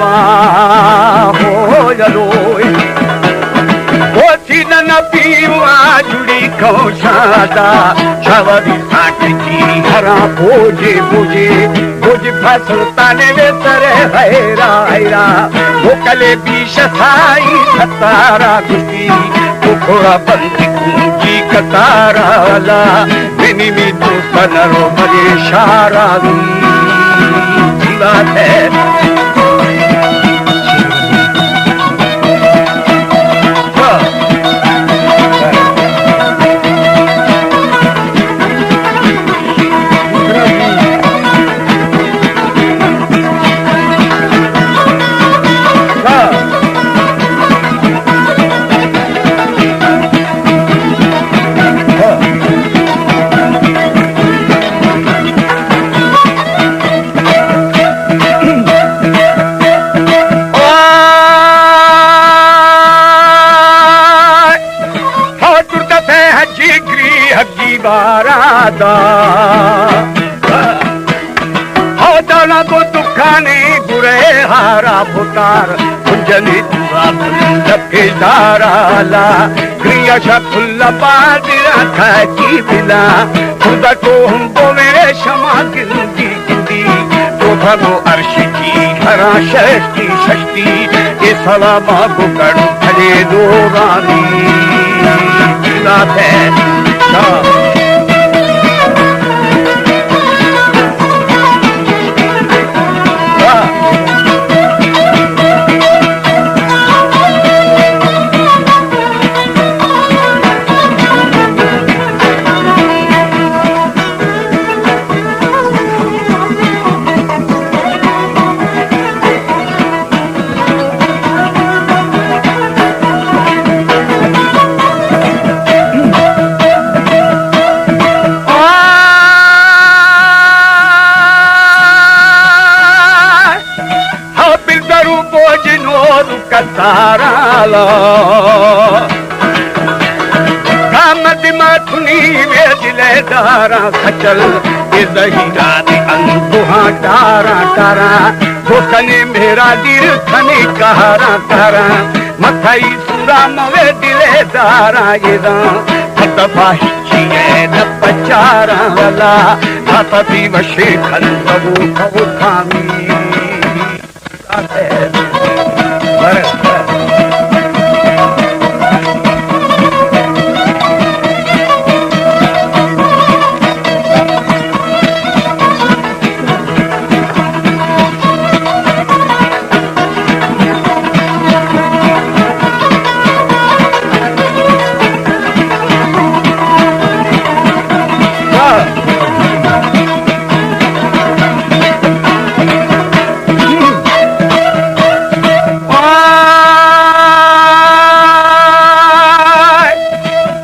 ہو یلوئے، او سینہ نبی وا جڑی کوشادا، شاوری ساٹھ کی ہرا بوجے بوجے، بوج فصل تانے وے سر حیرا حیرا، وہ کلے بیش سائی ستارا گشتی، وہ کھوڑا بند کنجی کتارا لا، منی می دوست نرو بلے شارا وی جیوا ہے۔ ہو ترتفے حجی گری حجی بارا دا۔ ہو دانا کو دکانے گرے ہارا بوتار، کنجنی دورا لپے دارا لا، گریا شا کھلا بادرا کھاکی بلا، خدا کو ہم بو میرے شما گندی گندی، تو بھگو عرش کی ہرا ششتی ششتی، اے سلاما بگڑ بھلے دورانی دات ہے۔ شاہ۔ ہاں، بلدرو بوجنور کتارالا۔ کام دما تنی وے دلے دارا سچل، اے زہیرا دی اندوہاں ڈارا ڈارا، دوستانی میرا دیر تھنی کہارا کہارا، متھائی سورا موے دلے دارا اے داں، ختبا ہچی اے نہ پچارا ولا، ہاتھ دی وشے کھن ببو کھو کھامی۔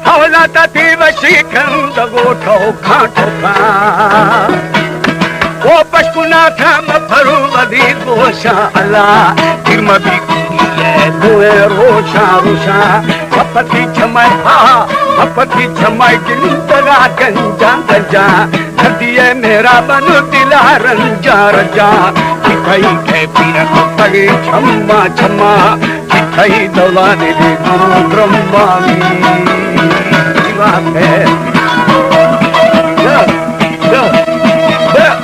ہولتا تی وشی کھند گوٹھو کھانٹو کھان۔ او پشکنا تھا مپھرو ودی گوشا اللہ، پھر مبی کیے دوئے روشا روشا۔ مپتی چھمائے ہا، مپتی چھمائے گندگا گنجا گنجا۔ دردی اے میرا بن دلا رنجا رنجا، کتھائی کھے پیرک پگے چھما چھما، کتھائی دولانی دے گرو درمانی۔ بات ہے۔ یا، یا، یا۔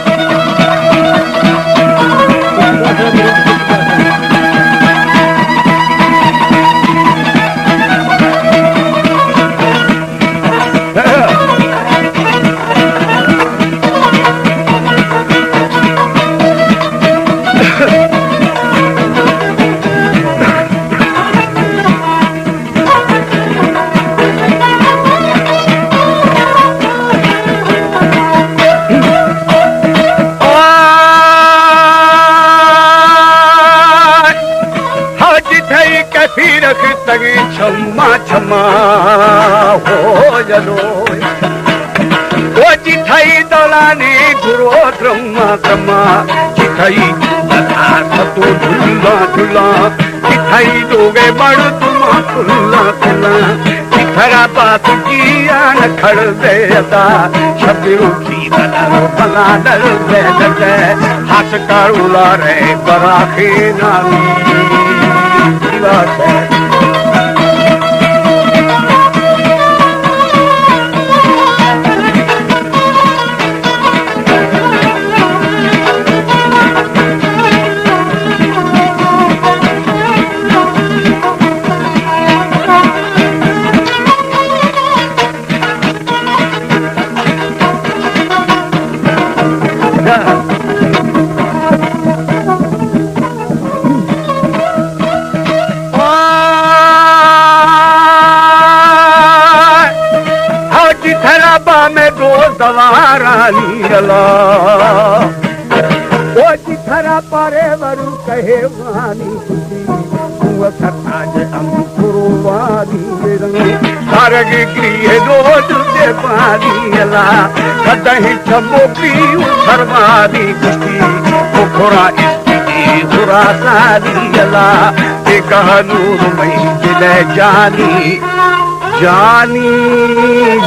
ہاں جتھئی کثیر اختگی چھما چھما ہو یلو۔ او جتھئی دولانی گرو درما درما، جتھئی آ ستو جھلا جھلا، کہ تھئی لوگے مردم کلا کلا، کہ تھرا بات جیان کھڑ دے ادا، شبیو کی بنا بنا در دے دے، ہاس کرولا رے براخے نامی دیوا سے۔ حاجی تھرا با میں دو دوارانی الا۔ او جی تھرا پارے ورو کہے وانی کتی، تو سرتاج ام قربانی رنگ، سارگ گریہ دود دے پانی الا، کدہ چمو پیو سروانی کتی، بخورا اسکی خراسانی الا، بے کہا نور مئی دل جانی، جانی،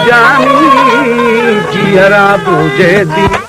جانی، جیرا بوجے دی۔